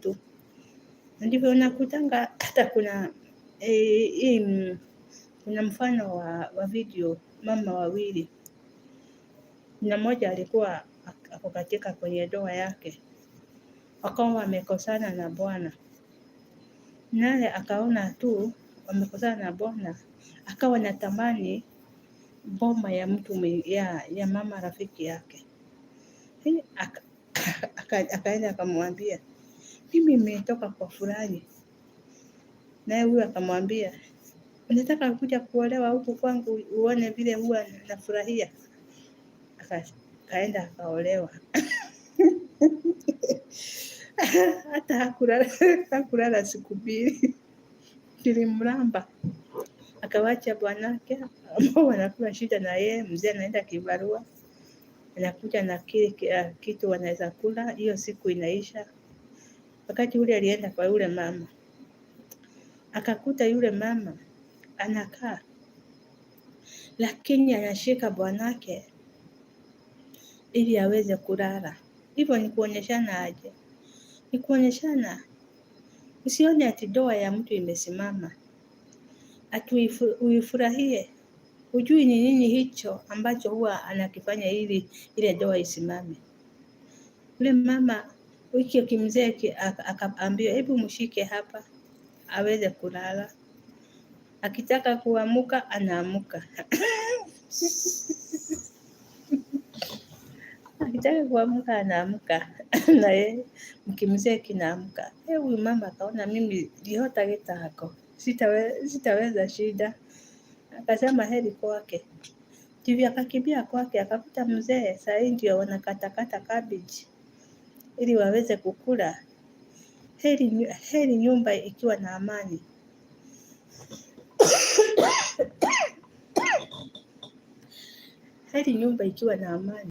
tu. Ndivyo nakutanga hata kuna e, kuna mfano wa video mama wawili, na mmoja alikuwa ako katika kwenye ndoa yake, wakawa wamekosana na bwana, naye akaona tu wamekosana na bwana, akawa natamani boma ya mtu ya mama rafiki yake. Akaenda akamwambia, mimi nimetoka kwa fulani. Naye huyu akamwambia, unataka kuja kuolewa huku kwangu uone vile huwa nafurahia. Akaenda akaolewa. Hata hakulala siku 2, kilimramba akawacha bwanake ambao wanakula shida na yeye. Mzee anaenda kibarua, anakuja na kile kitu wanaweza kula, hiyo siku inaisha. Wakati ule alienda kwa yule mama, akakuta yule mama anakaa, lakini anashika bwanake ili aweze kulala. Hivyo ni kuonyeshana aje? Ni kuonyeshana, usione ati ndoa ya mtu imesimama, ati uifurahie. Hujui ni nini hicho ambacho huwa anakifanya ili ile ndoa isimame. Yule mama wiki kimzee akaambiwa, hebu mshike hapa aweze kulala, akitaka kuamuka anaamuka akitaka kuamka anaamka na yeye mkimzee kinaamka. Huyu mama akaona mimi lihota gitako sitaweza shida, akasema heri kwake. Ndivyo akakimbia kwake akakuta mzee saa hii ndio wanakatakata cabbage ili waweze kukula. Heri nyumba ikiwa na amani. Heri nyumba ikiwa na amani.